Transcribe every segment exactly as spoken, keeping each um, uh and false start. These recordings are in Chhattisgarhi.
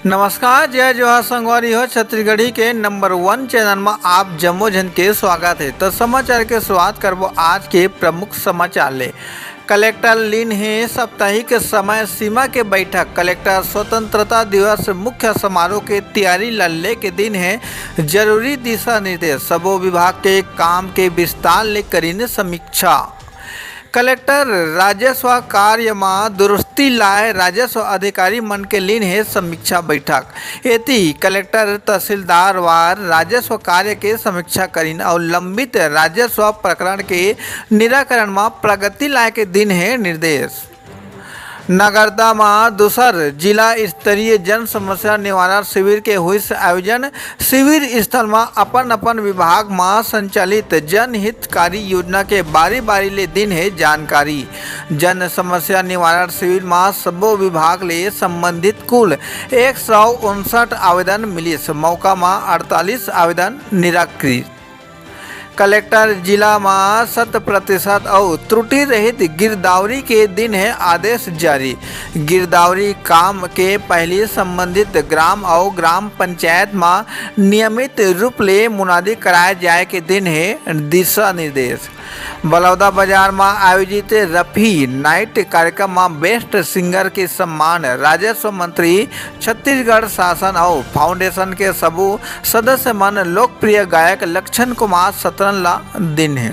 नमस्कार, जय जोहार संगवारी हो। छत्तीसगढ़ी के नंबर वन चैनल म आप जम्मो झन के स्वागत हे। त समाचार के शुरुआत करबो आज के प्रमुख समाचार ले। कलेक्टर लीन हे साप्ताहिक समय सीमा के बैठक। कलेक्टर स्वतंत्रता दिवस मुख्य समारोह के तैयारी ल लेके दीन हे जरूरी दिशा निर्देश। सबो विभाग के काम के विस्तार ले करीन समीक्षा। कलेक्टर राजस्व कार्य म दुरुस्ती लाए राजस्व अधिकारी मन के लीन हे समीक्षा बैठक। एती कलेक्टर तहसीलदार वार राजस्व कार्य के समीक्षा करीन अउ लंबित राजस्व प्रकरण के निराकरण म प्रगति लाए के दीन हे निर्देश। नगरदा म दूसर जिला स्तरीय जन समस्या निवारण शिविर के होइस आयोजन। शिविर स्थल म अपन अपन विभाग म संचालित जनहितकारी योजना के बारी बारी ले दीन हे जानकारी। जन समस्या निवारण शिविर म सब्बो विभाग ले संबंधित कुल एक सौ उनसठ आवेदन मिलिस। मौका म अड़तालीस आवेदन निराकृत। कलेक्टर जिला म शत प्रतिशत अउ त्रुटि रहित गिरदावरी के दीन हे आदेश जारी। गिरदावरी काम के पहिली संबंधित ग्राम अउ ग्राम पंचायत म नियमित रूप ले मुनादी कराए जाए के दीन हे दिशा निर्देश। बलौदा बाजार म आयोजित रफी नाइट कार्यक्रम म बेस्ट सिंगर के सम्मान राजस्व मंत्री, छत्तीसगढ़ शासन अउ फाउंडेशन के सबो सदस्य मन लोकप्रिय गायक लक्षण कुमार सत्रन ला दीन हे।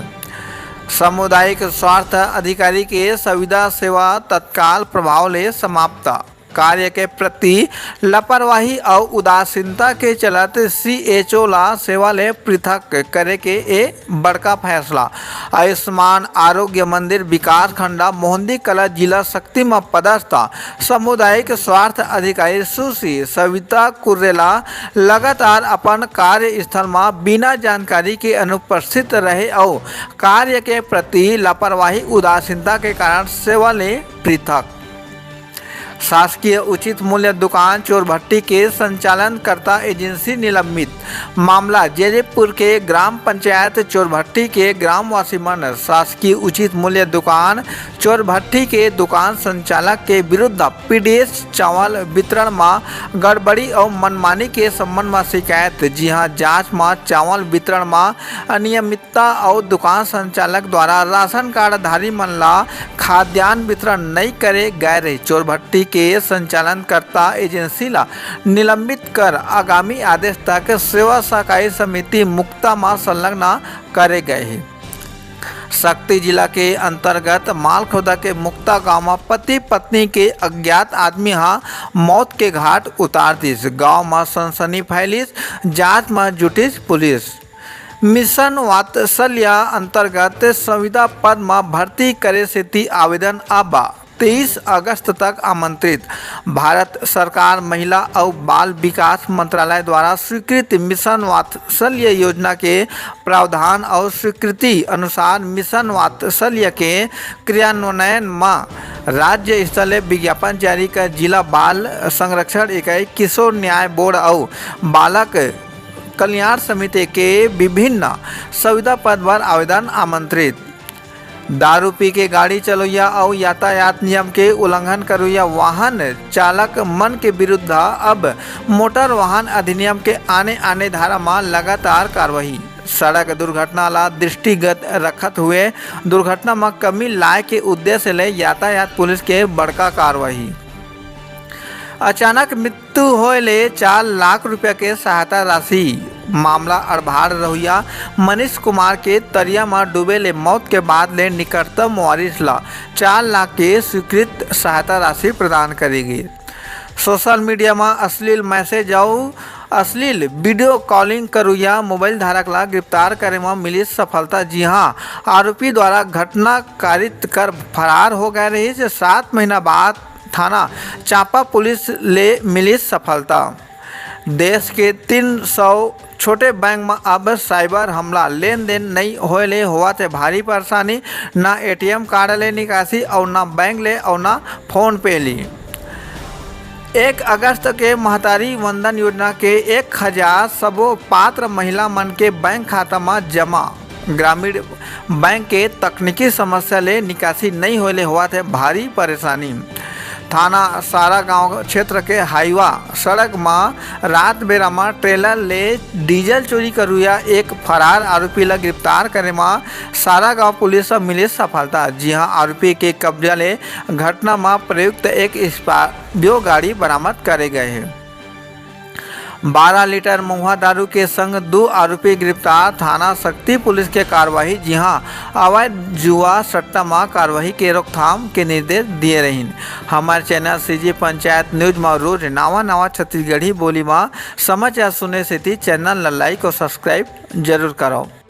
सामुदायिक स्वास्थ्य अधिकारी के संविदा सेवा तत्काल प्रभाव ले समाप्त। कार्य के प्रति लापरवाही अउ उदासीनता के चलत सीएचओ ला सेवा ले पृथक करे के ए बड़का फैसला। आयुष्मान आरोग्य मंदिर विकास खंडा मोहंदी कला जिला सक्ती म पदस्थ सामुदायिक स्वास्थ्य अधिकारी सुश्री सविता कुर्रेला लगातार अपन कार्यस्थल म बिना जानकारी के अनुपस्थित रहे अउ कार्य के प्रति लापरवाही उदासीनता के कारण सेवा ले पृथक। शासकीय उचित मूल्य दुकान चोरभट्टी के संचालनकर्ता एजेंसी निलंबित। मामला जैदीपुर के ग्राम पंचायत चोरभट्टी के ग्रामवासी मन शासकीय उचित मूल्य दुकान चोरभट्टी के दुकान संचालक के विरुद्ध पीडीएस चावल वितरण म गड़बड़ी अउ मनमानी के संबंध म शिकायत, जिहां जांच म चावल वितरण म अनियमितता अउ दुकान संचालक द्वारा राशन कार्डधारी मन ला खाद्यान्न वितरण नइ करे गए रही। चोरभट्टी के संचालनकर्ता एजेंसी ला निलंबित कर आगामी आदेश तक सेवा सहकारी समिति मुक्ता म संलग्न करे गए हे। सक्ती जिला के अंतर्गत मालखोदा के मुक्ता गांव म पति पत्नी के अज्ञात आदमी ह मौत के घाट उतार दिस। गांव म सनसनी फैलिस, जांच म जुटिस पुलिस। मिशन वात्सल्य अंतर्गत संविदा पद म भर्ती करे सेती आवेदन अब तेईस अगस्त तक आमंत्रित। भारत सरकार महिला अउ बाल विकास मंत्रालय द्वारा स्वीकृत मिशन वात्सल्य योजना के प्रावधान अउ स्वीकृति अनुसार मिशन वात्सल्य के क्रियान्वयन म राज्य स्तर ले विज्ञापन जारी कर जिला बाल संरक्षण इकाई, किशोर न्याय बोर्ड अउ बालक कल्याण समिति के विभिन्न संविदा पद बर आवेदन आमंत्रित। दारू पी के गाड़ी चलइया अउ यातायात नियम के उल्लंघन करइया वाहन चालक मन के विरुद्ध अब मोटर वाहन अधिनियम के आने-आने धारा म लगातार कार्रवाई। सड़क दुर्घटना ला दृष्टिगत रखत हुए दुर्घटना म कमी लाए के उद्देश्य ले यातायात पुलिस के बड़का कार्रवाई। अचानक मृत्यु होए ले चार लाख रुपया के सहायता राशि। मामला अड़भाड़ रहुइया मनीष कुमार के तरिया म डूबे ले मौत के बाद ले निकटतम वारिस ला चार लाख के स्वीकृत सहायता राशि प्रदान करे गे। सोशल मीडिया म अश्लील मैसेज अउ अश्लील वीडियो कॉलिंग करुइया मोबाइल धारक ला गिरफ्तार करे म मिलिस सफलता। जी हां, आरोपी द्वारा घटना कारित कर फरार हो गए रहिस। सात महीना बाद थाना चांपा पुलिस ले मिलिस सफलता। देश के तीन सौ छोटे बैंक म अब साइबर हमला। लेन देन नइ होए ले होवत हे भारी परेशानी, ना एटीएम कार्ड ले निकासी अउ ना बैंक ले अउ ना फोन पे ले। एक अगस्त के महतारी वंदन योजना के एक हजार सबो पात्र महिला मन के बैंक खाता म जमा। ग्रामीण बैंक के तकनीकी समस्या ले निकासी नइ होए ले होवत हे भारी परेशानी। थाना सारागांव क्षेत्र के हाईवा सड़क म रात बेरा म ट्रेलर ले डीजल चोरी करुया एक फरार आरोपी ल गिरफ्तार करे म सारागांव पुलिस ल मिले सफलता। जी हां, आरोपी के कब्जा ले घटना म प्रयुक्त एक स्कॉर्पियो गाड़ी बरामद करे गए हे। बारह लीटर महुआ दारू के संग दू आरोपी गिरफ्तार, थाना सक्ती पुलिस के कार्रवाई। जी हां, अवैध जुआ सट्टा म कार्रवाई के रोकथाम के निर्देश दिए रहिन। हमर चैनल सीजी पंचायत न्यूज म रोज नवा नवा छत्तीसगढ़ी बोली म समाचार सुने सेती चैनल ल लाइक और सब्सक्राइब जरूर करव।